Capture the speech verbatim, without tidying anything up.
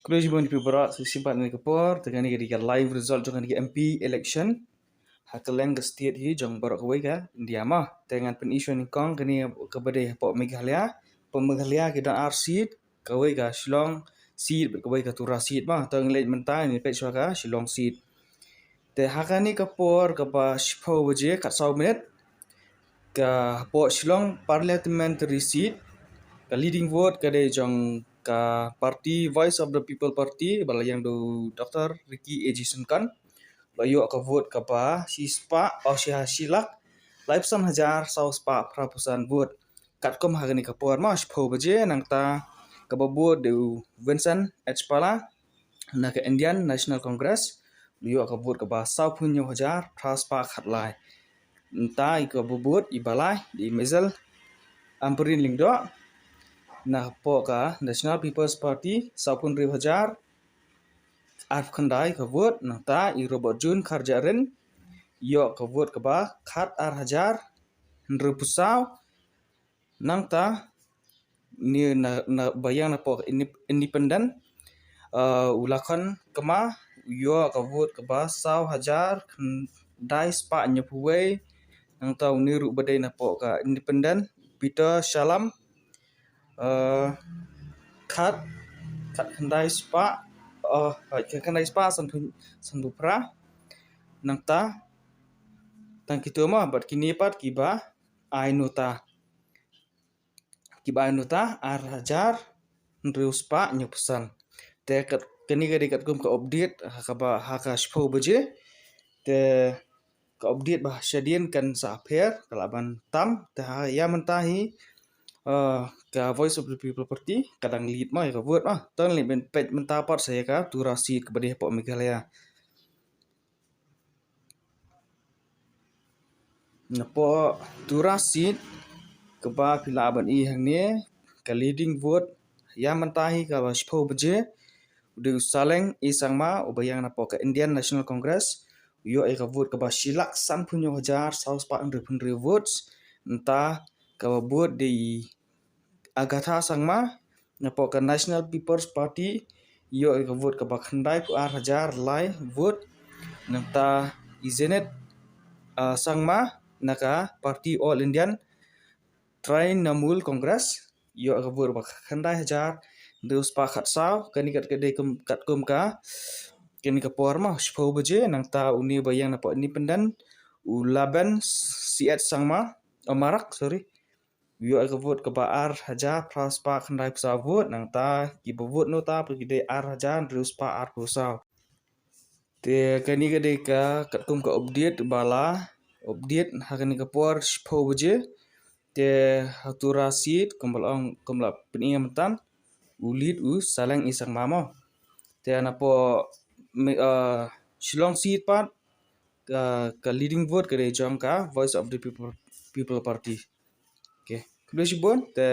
Khublei shibun ïa phi baroh, sa shisien pat ha kane ka por, te kane ka dei ka live result jong kane ka M P election ha kylleng ka state hi jong baroh kawei ka India mo. Te ngan pyni shuwa nyngkong kane kaba dei hapoh Meghalaya. Hapoh Meghalaya ki don ar seat, kawei ka Shillong seat bad kawei ka Tura seat mo. Te ngi leit mynta, ngi peit shuwa ka Shillong seat. Te ha kane ka por kaba shiphew baje khatsaw minit, ka hapoh Shillong Parliamentary Seat, ka leading vote ka dei jong ka party Voice of the People Party, ba la ïeng da u Doctor Ricky A J Syngkon, ba la ïoh ka vote kaba shispah, oh, shi, shi lak laiphew san hajar saw spah phraphew san vote. Katkum ha kane ka por mo, shiphew baje, nangta kaba bud dei u Vincent H Pala na ka Indian National Congress, u la ïoh ka vote kaba sawphew hynñiew hajar phra spah khatlai. Nangta i kaba bud iba lai dei i Maisel Ampareen Lyngdoh na hapoh ka National People's Party, sawphew hynriew hajar arphew khyndai ka vote. Nangta i Robertjune Kharjahrin ïoh ka vote kaba khat ar hajar hynriewphew saw. Nangta une na, na ba ïeng napoh ka indep-, independent, uh, u Lakhon Kma, u ïoh ka vote kaba saw hajar khyndai spah hynñiewphew wei. Nangta une ruh ba dei napoh ka independent, Peter Shallam, uh, khat, khat khyndai spah, uh, khat khyndai spah sanphew, sanphew phra. Nangta tang kito mo, bad kine pat kiba ai nota. Kiba ai nota ar hajar hynriew spah hynñiewphew san. Te kat, kane ka dei katkum ka update ha kaba, ha ka shiphew baje. Te ka update ba shadien kan sa pher, ka lah ban tam. Te ha ïa mynta hi, uh, ka Voice of the People Party ka dang lead mo ïa ka vote mo. Te ngi leit ban peit mynta pat sa ïa ka Tura seat kaba dei hapoh Meghalaya. Napoh Tura seat kaba phi lah ban i hangne, ka leading vote ïa mynta hi kaba shiphew baje, u dei u Saleng A Sangma uba ïeng napoh ka Indian National Congress, u ïoh ïa ka vote kaba shi lak sanphew hynñiew hajar saw spah hynriewphew hynriew votes. Nangta kaba bud dei i Agatha Sangma napoh ka National People's Party, ïoh ïa ka vote kaba khyndaiphew ar hajar lai vote. Nangta i Zenith, uh, Sangma na ka party All Indian Trinamool Congress, ïoh ïa ka vote ba khyndai hajar hynriew spah khatsaw. Kane kat ka dei kum, katkum ka, kane ka por mo, shiphew baje. Nangta une ba ïeng napoh independent, u Laben C H Sangma, oh, Marak, sorry, u ïoh ïa ka vote kaba ar hajar phra spah khyndaiphew saw vote. Nangta kiba vote nota pat ki dei ar hajar hynriew spah arphew saw. Te kane ka dei ka katkum ka update ba la update ha kane ka por shiphew baje. Te ha Tura seat kumba la ong, kumba la pyni mynta, u lead u Saleng A Sangma mo. Te napoh Me-, uh, Shillong seat pat, uh, ka leading vote ka dei jong ka Voice of the People, People Party. Okay. Khublei shibun. Te